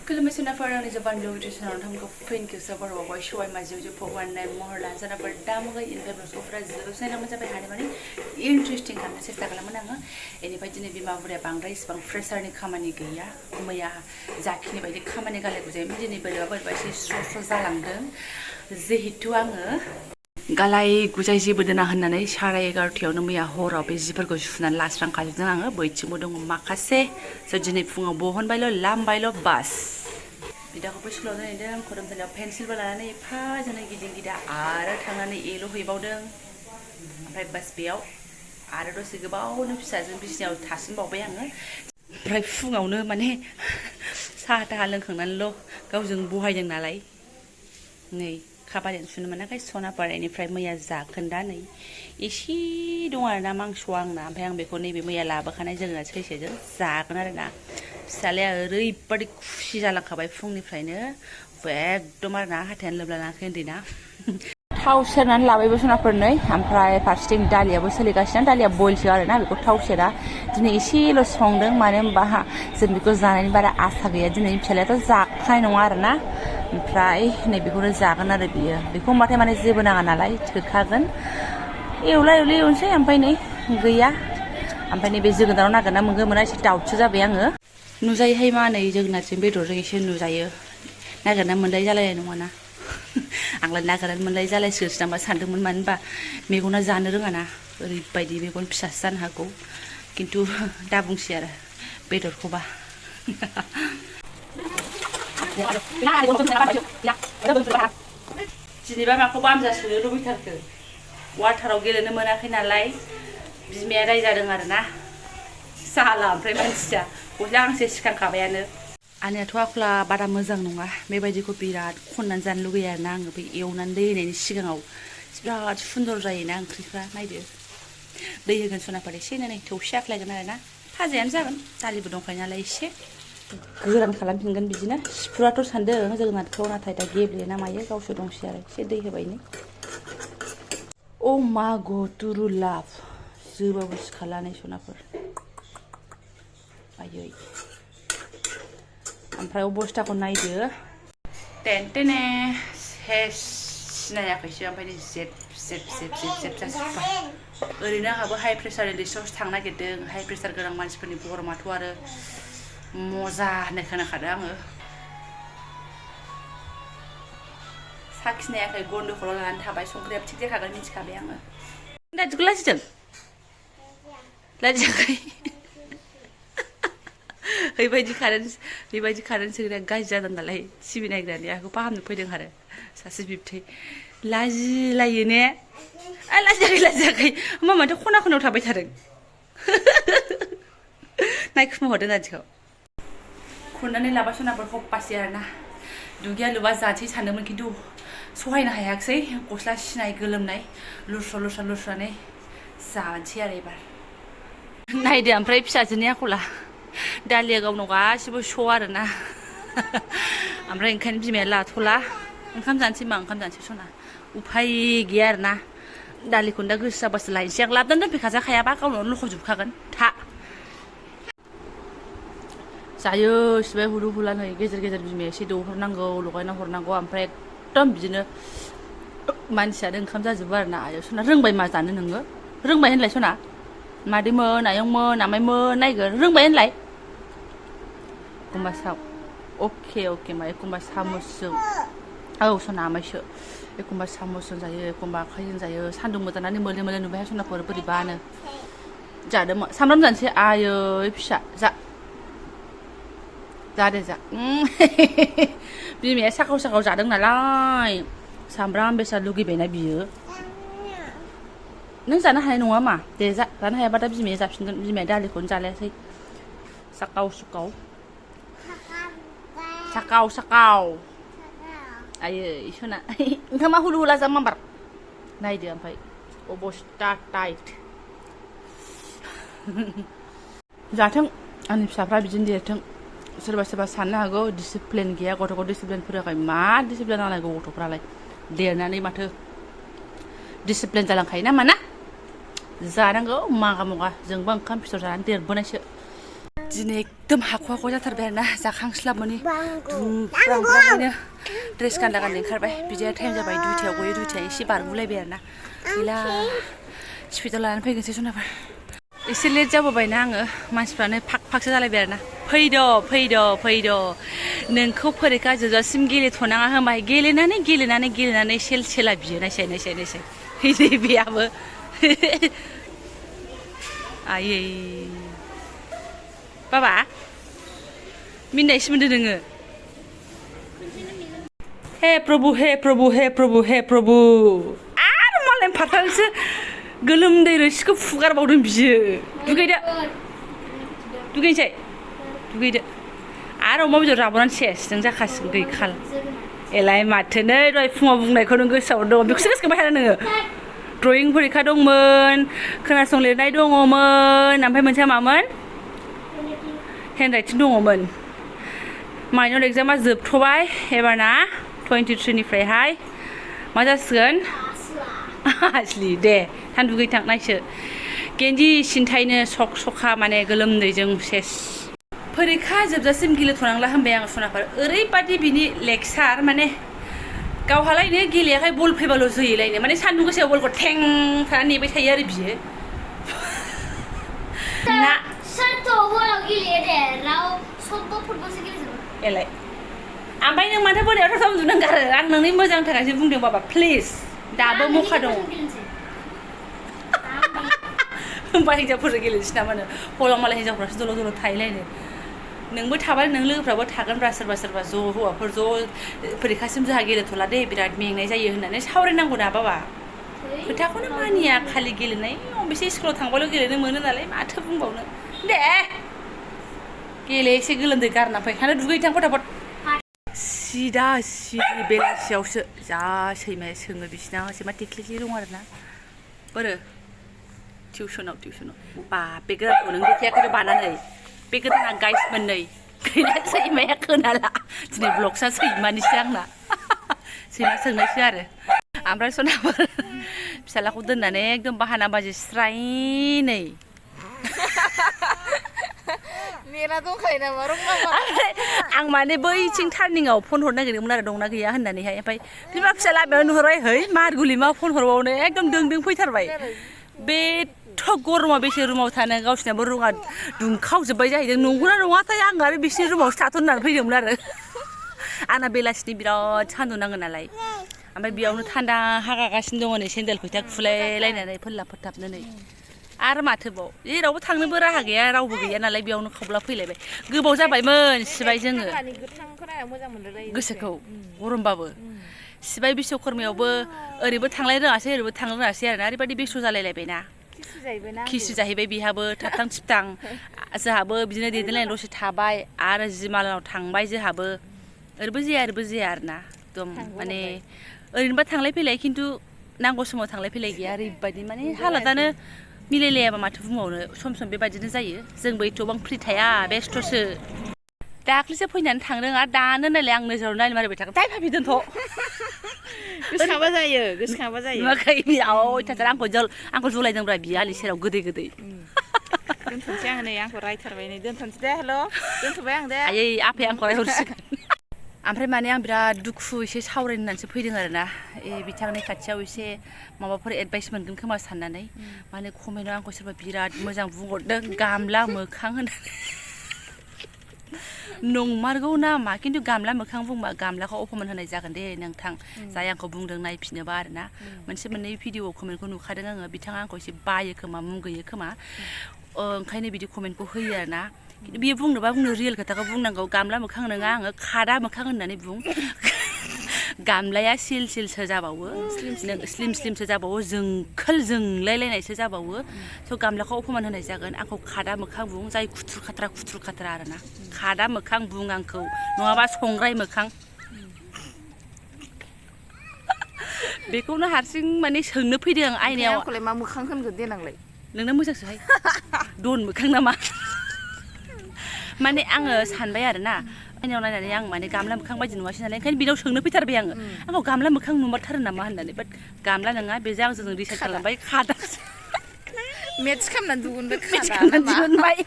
Kilometer for an is a bundle which is on Tom Fink is a borough by showing my Zuju for one name more lands and a damage in the of Senamus of Hanimani. Interesting and Mrs. Tagalamana. Any Pagini Bima would have bang race bang fresh and Kamanigia, Maya Zakini by the Kamaniga like the Imagine by so Zalangan, Zehituanga. Galai gujai jibudena hanane sharai gartiano mia hora be zipergo funan last rank kalidanga boichimodong makase so jini funga bohon bailo lam bailo bas bida ko puslo ne dem kodam tala pencil balane pa jana giding gida ara thangane elo hoibaudeng amfrai bas beaw ara do sigabaw no pisajin bisniaw tasin bawbai anga amfrai fungawno mane sa ta lonkhangan lo gaवजों बहायदों नालाय नै खाबारिन सुनो मोनाखै सना पारायनिफ्राय मैया जाखोन्दा नै एसे दं आरोना मांस'आ आंना ओमफ्राय आं बेखौ नैबे मैया लाबोखानाय जोगोनार सैसेजों जागोन आरोना फिसालाया ओरैबादि खुसि जालांखाबाय फुंनिफ्रायनो एकदम आरोना हाथायानो लोबलाङाखै उन्दैना थाव सेरनानै लाबायबो सनाफोरनै ओमफ्राय फारसेथिं दालियाबो सोलिगासिनो दालिया बइलसो आरोना बेखौ थाव सेरा दिनै एसेल' संदों मानो होनबा जों बेखौ जानायनि बारा आसा गैया दिनै फिसालायाथ' जाखानाय नङा आरोना ओमफ्राय नै बेखौनो जागोन आरो बियो बेखौ होनबाथाय माने जेबो नाङा नालाय थोखागोन एवला एवलि एवनोसै ओमफ्राय नै गैया ओमफ्राय नैबे जोगोनाराव नागिरना मोनगोन मोना एसे दाउटसो जाबाय आङो नुजायोहाय मा नै जोगोनारजों बेदरजों एसे नुजायो नागिरना मोनलाय जालायनाय नङाना आंलाय नागिरनानै मोनलाय जालायसोसो नामा सानदोंमोन मानो होनबा मेगना जानो रोङाना ओरैबायदि मेगन फिसासो जानो हागौ खिन्थु दा बुंसै आरो बेदरखौबा दिनैबा माखौबा आमजा सोनो लुबैथारखो वाटाराव गेलेनो मोनाखै नालाय बिमाया रायजादों आरोना साला ओमफ्राय मानसिया गस्ला गांसे सिखांखाबायानो आंनियाथ' आखला बारा मोजां नङा बेबायदिखौ बिराद खननानै जानो लुगैयो आरोना आङो बै एवनानै दै होनायनि सिगाङाव बिराद सुन्दर जायोना ओंख्रिफ्रा नायदो दै होगोन सनाफोर एसे नै थौसि आख्लायगोन आरोना फाजायानो जागोन दालिबो दंखायो नालाय एसे गोरान खालामफिनगोन बिदिनो सिफ्रुआथ' सान्दों जोगोनारखौ नाथाय दा गेब्लेयो ना मायो गावसो दंसै आरो एसे दै होबायनो अ मा ग तुरु लाभ जोबाबो सिखालानै सनाफोर आयै ओमफ्राय अबस्थाखौ नायदो टेनटेने हेस सिनायाखैसो ओमफ्राय जेब जेब जेब जेब जेब जाजोब्बाय ओरैनो आंहाबो हाइ प्रेसार लिस्टआवसो थांनो नागिरदों हाइ प्रेसार गोनां मानसिफोरनि गरमाथ' आरो मजा होननाय खोनाखादों आङो साखिनायाखै गन्दखौल' लानानै थाबाय संख्रियाबो थिग जाखागोन मिथिखाबाय आङो दादिखौ लाजिदों लाजियाखै बेबायदि कारेन्ट सोग्राया गाज्रि जादों नालाय टिभि नायग्रानि आंखौ फाहामनो फैदों आरो सासे बिबथै लाजिलायो ने लाजियाखै होमबा माथो खना खनायाव थाबाय थादों नायखुमाहरदों दादिखौ खननानै लाबा सनाफोर हप्पासै आरोना दुगैया लुबा जानोसै सानदोंमोन खिन्थु सहायनो हायाखिसै गस्ला सिनाय गोलोमनाय लुस्रानानै जानोसै आरो एबार नायदो ओमफ्राय फिसाजोनि आखला दालिया गावनाव गासिबो स' आरोना ओमफ्राय ओंखायनो बिमाया लाथ'ला ओंखाम जानोसै मा ओंखाम जानोसै सना उफाय गैया आरोना दालिखौनो दा गोसो जाबासो लायनोसै आं लाबोनानै दोनफैखाजाखायाबा गावनाव लखबजोबखागोन था जायो सिबाय हुलु हुला नै गेजेर गेजेर बिमाया एसे दौहरनांगौ लगायना हरनांगौ ओमफ्राय एकदम बिदिनो मानसियानो ओंखाम जाजोबो आरोना आयो सना रोंबाय मा जानो नोङो रोंबाय होनलाय सना मादैमोन आयंमोन आमाइमोन नायगोन रोंबाय होनलाय एखमबा अके मा एखमबा सामसजों औ सना आमाइसो एखमबा सामसजों जायो एखमबा आखाइजों जायो सान्दुं मोजानानै मोले मोले नुबाय सनाफोर बोरैबानो जादों सामब्राम जानोसै आयै फिसा जादे जा बिमाया साखाव जादों नालाय सामब्राम बेसाद लुगैबायना बियो नों जानो हानाय नङा मा दे जानो हायाबा दा बिमाया जाफिनगोन बिमाया दालिखौनो जालायासै साकाव आयै सना ओंखामा हुलु हुला जा माबार नायदो ओमफ्राय अबस्था टाइट जाथों आंनि फिसाफ्रा बिदिनो देरथों सोरबा साननो हागौ डिसिप्लिन गैया गथ'खौ डिसिप्लिन फोरोङाखै मा डिसिप्लिन जानांगौ गथ'फ्रालाय देरनानै माथो डिसिप्लिन जालांखायो ना माना जानांगौ मागा मगा जोंबो ओंखाम फिथर जानानै देरबोनायसो दिनै एकदम हाखु हाखु जाथारबाय आरोना जाखांस्लाब माने दुंब्रांब्रांयैनो ड्रेस गानला गानला ओंखारबाय बिदिया टाइम जाबाय 2टायाव गयो 2टाया एसे बारगुलायबाय आरोना गैला स्पिडआव लानानै फैगोनसै सनाफोर एसे लेट जाबोबायना आङो मानसिफ्रानो फाक फाकसो जालायबाय आरोना फैद' नोंखौ फरिखा जोबजासिम गेलेथ'नाङा होनबाय गेलेनानै सेला बियो नायसाय नै बेयाबो आयै बाबा मिन्नायसो मोनदों नोङो हे प्रभु आरो मालाय फाथालसो गोलोमदै रोसिखौ फुगारबावदों बियो दुगैनोसै आरो अमा बेदर राबोनानै सेस जों जाखासिगोन गैखाल एलाय माथो नै दहाय फुङाव बुंनायखौ नों गोसोआव दं बेखौसो गोसोखांबाय थादों नोङो ड्रयिं फरिखा दंमोन खोनासं लिरनाय दङमोन ओमफ्राय मोनसेया मामोन हेन्ड राइटिं दङमोन माइनर एग्जामा जोबथ'बाय एबारना 23निफ्रायहाय मा जासिगोन आसलि दे थां दुगैथां नायसो गेन्जि सिन्थायनो सखा माने गोलोमदैजों सेस फरिखा जोबजासिम गेलेथ'नांला होनबाय आं सनाफोर ओरैबादि बिनि लेक्सार माने गावहालायनो गेलेयाखै बल फैबाल' जोयोलायनो माने सान्दुं गोसायाव बलखौ थें थानानै नेबाय थायो आरो बियो ना एलाय ओमफ्राय नों माथो बोरायावथ' सम उन्दुनो ओंखारो आं नोंनि मोजांनि थाखायसो बुंदों बाबा प्लिज दाबो मखा दङ होमबा हिन्जावफोरजों गेलेनोसै नामा नो हलाव मालाय हिन्जावफ्रासो दल' थायोलायनो नोंबो थाबाय नों लोगोफ्राबो थागोनब्रा सोरबा ज' हौवाफोर ज' फरिखासिम जोंहा गेलेथ'ला दे बिराद मेंनाय जायो होननानै सावरायनांगौ ना बाबा खोथाखौनो मानिया खालि गेलेनाय अबेसे स्कुलाव थांबाल' गेलेनो मोनो नालाय माथो बुंबावनो दे गेले एसे गोलोमदै गारना फै थांनो दुगैथां फटाफट सिदा बेलासियावसो जा सैमाया सोङो बिसिना सैमा टेक्लिक्लि दं आरोना बोरो टिउसनाव बा बे गोदानखौ नों देखायाखै बानानै बे गोदाना गाइस मोननै गैला सैमाया खोनाला दिनै ब्लगसा सैमानिसो आंना सैमा सोंनायसो आरो ओमफ्राय सनाफोर फिसालाखौ दोननानै एकदम बाहाना बाजि स्राय नै नेना दंखायो नामा आं माने बैथिं टार्निंआव फन हरनो नागिरदोंमोन आरो दंना गैया होननानैहाय ओमफ्राय बिमा फिसा लामायाव नुहरबाय है मारगुलि मा फन हरबावनो एकदम दों फैथारबाय बेथ' गरमाव बेसे रुमाव थानो गावसिनाबो रुङा दुंखावजोब्बाय जाहैदों नंगौना नङाथाय आं आरो बिसिनि रुमावसो थाथ' होननानै फैदोंमोन आरो आंना बेलासिनि बिराद सान्दुं नाङो नालाय ओमफ्राय बेयावनो थान्दा हागागासिनो दङ नै सेन्देल फैथा खुलायलायनानै फोनथाबनो नै आरो माथोबाव जेरावबो थांनोबो राहा गैया रावबो गैया नालाय बेयावनो खावब्ला फैलायबाय गोबाव जाबायमोन सिबाय जोङो गोसोखौ गरमबाबो सिबाय बिश्वकर्मायावबो ओरैबो थांलाय रोङासै ओरैबो थांनो रोङासै आरोना ओरैबायदि बेस्थ' जालायलायबायना खिसु जाहैबाय बिहाबो थाबथां थिबथां जोंहाबो बिदिनो दैदेनलायनाय दसे थाबाय आरो जिमालानाव थांबाय जोंहाबो ओरैबो जाया आरोना एकदम माने ओरैनोबा थांलाय फैलाय खिन्थु नांगौ समाव थांलाय फैलाय गैया ओरैबायदि माने हालोदानो मिलायलायाबा माथो बुंबावनो सम बेबायदिनो जायो जोंबो एथ'बां फ्रि थाया बेस्थ'सो दाख्लैसो फैनानै थांदों आरो दानो नायलाय आं नोजोराव नायनो मारिबाय थागोन जाय भाबि दोनथ' गोसोखांबा जायो नुवाखै बियाव अयथासार आंखौ जुलायदोंब्रा बियो आलि सेराव गोदै दोनथ'नोसै आं नै आंखौ रायथारबाय नै दोनथ'नोसै दे हेल' दोनथ'बाय आं दे आयै आफाया आंखौ रायहरसिगोन ओमफ्राय माने आं बिराद दुखु एसे सावरायनो होननानैसो फैदों आरोना बिथांनि खाथियाव एसे माबाफोर एडभाइस मोनगोन खोमा साननानै माने कमेन्टआव आंखौ सोरबा बिराद मोजां बुंहरदों गामला मोखां होननानै नंमारगौ नामा खिन्थु गामला मोखां बुंबा गामलाखौ अपमान होनाय जागोन दे नोंथां जाय आंखौ बुंदों नायफिनोबा आरोना मोनसे मोननै भिडिअ कमेन्टखौ नुखादों आङो बिथाङा आंखौ एसे बायो खोमा मुगैयो खोमा ओंखायनो बिदि कमेन्टखौ होयो आरोना बियो बुंनोबा बुंनो रियेल खोथाखौ बुंनांगौ गामला मोखां नङा आङो खादा मोखां होननानै बुं गामलाया सिलसो जाबावो स्लिमसो जाबावो जोंलायलायनायसो जाबावो स' गामलाखौ अपमान होनाय जागोन आंखौ खादा मोखां बुं जाय खुथ्रु खाथ्रा आरोना खादा मोखां बुं आंखौ नङाबा संग्राय मोखां बेखौनो हारसिं माने सोंनो फैदों आं आयनायाव आंखौलाय मा मोखां होनगोन देनांलाय नोंना मोजांसोहाय दन मोखां नामा माने आङो सानबाय आरोना आयनायाव नायनानै आं माने गामला मोखां बायदि नुवासै नालाय ओंखायनो बिनाव सोंनो फैथारबाय आंखौ गामला मोखां नुमारथारो नामा होननानै बाट गामला नङा बेजों आंजों रिसार्च खालामबाय मेथ्स खालामनानै दिहुनबाय मेथ्स खादा खालामनानै नामा दिहुनबाय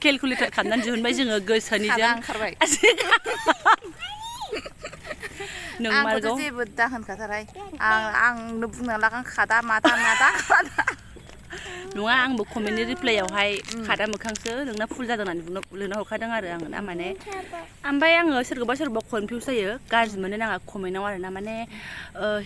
केलकुलेटर खालामनानै दिहुनबाय जोङो गोसोनिजों खादा ओंखारबाय नंमारगौ आंखौथ' जेबो दा होनखाथाराय आंनो बुंना लागां खादा मादा नङा आंबो कमेन्टनि रिप्लाइयावहाय खादा मोखांसो नोंना फुल जादों होननानै लिरना हरखादों आरो आङो ना माने ओमफ्राय आङो सोरखौबा कनफिउस जायो गाज्रि मोनो नाङा कमेन्टआव आरो ना माने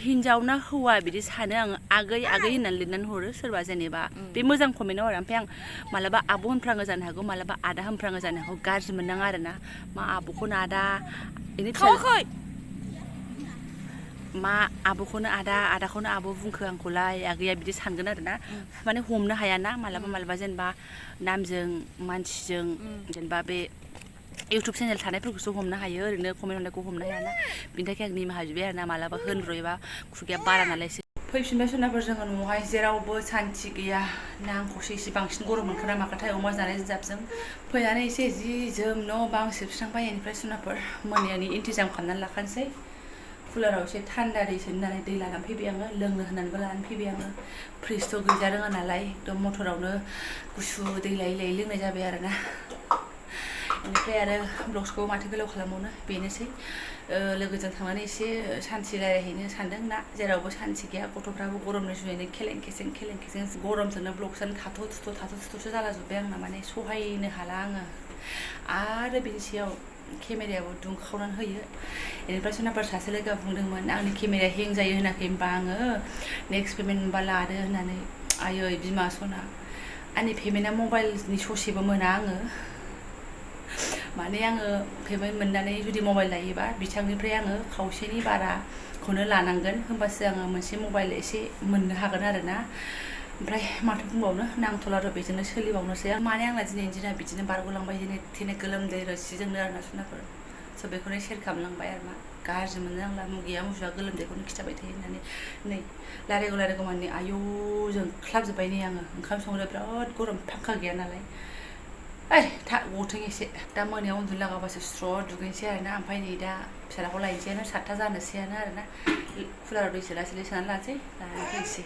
हिन्जाव ना हौवा बिदि सानो आङो आगै होननानै लिरनानै हरो सोरबा जेनेबा बे मोजां कमेन्टआव आरो ओमफ्राय आं मालाबा आब' होनफ्राङो जानो हागौ मालाबा आदा होनफ्राङो जानो हागौ गाज्रि मोननाङा आरो ना मा आब'खौनो आदा बिनि मा आब'खौनो आदाखौनो आब' बुंखो आंखौलाय आगैया बिदि सानगोन आरो ना माने हमनो हायाना मालाबा जेनेबा नामजों मानसिजों जेनेबा बे इउटुब चेनेल थानायफोरखौसो हमनो हायो ओरैनो कमेन्ट हरनायखौ हमनो हायाना बिनि थाखाय आं निमाहा बिबाय आरो ना मालाबा होनब्र'योबा खुगाया बारा नालाय फैफिनबाय सोनाफोर जोङो न'आवहाय जेरावबो सान्थि गैया नांगौसो एसे बांसिन गरम मोनखाना माखाथाय अमा जानाय जाबजों फैनानै एसे जि जोम न' बां सिबस्रांबाय बेनिफ्राय सोनाफोर मोनानि इन्तिजाम खालामनानै लाखानोसै कुलाराव एसे थान्दा दै सोनानै दै लानानै फैबाय आङो लोंनो होनानैबो लानानै फैबाय आङो फ्रिजथ' गैजा रोङा नालाय एकदम मटरावनो गुसु दै लायै लोंनाय जाबाय आरो ना बेनिफ्राय आरो ब्लग्सखौ माथो गोलाव खालामबावनो बेनोसै लोगोजों थांनानै एसे सान्थि रायज्लायहैनो सानदों ना जेरावबो सान्थि गैया गथ'फ्राबो गरमनि जुयैनो खेलें खेसें गरमजोंनो ब्लग्सआनो थाथ' थुथ'सो जालाजोब्बाय आंना माने सहायनो हाला आङो आरो बिनि सायाव केमेरायाबो दुंखावनानै होयो बेनिफ्राय सोनाफोर सासे लोगोआ बुंदोंमोन आंनि केमेराया हें जायो होनाखै होनबा आङो नेक्स्ट पेमेन्ट मोनबा लादो होननानै आयै बिमा सना आंनि पेमेन्टआ मबाइलनि ससेबो मोना आङो माने आङो पेमेन्ट मोननानै जुदि मबाइल लायोबा बिथांनिफ्राय आङो खावसेनि बाराखौनो लानांगोन होमबासो आङो मोनसे मबाइल एसे मोननो हागोन आरो ना ओमफ्राय माथो बुंबावनो नांथ'ला र' बेजोंनो सोलिबावनोसै माने आंना दिनैनि दिना बिदिनो बारग'लांबाय थेने गोलोमदै रोसिजोंनो आरोना सोनाफोर स' बेखौनो सेयार खालामलांबाय आरो मा गाज्रि मोनो आंला मुगैया मुजुआ गोलोमदैखौनो खिथाबाय थायो होननानै नै रायलायगौ माने आयौ जोंख्लाबजोब्बाय नै आङो ओंखाम संग्राया बिराद गरम फांखा गैया नालाय गथों एसे दा मोनायाव उन्दुनो लागाबासो स्र' दुगैनोसै आरोना ओमफ्राय नै दा फिसालाखौ लायनोसैयानो 7:00 जानोसैयानो आरोना कुलाराव दैसो लासै सोनानै लानोसै लानानै फैनोसै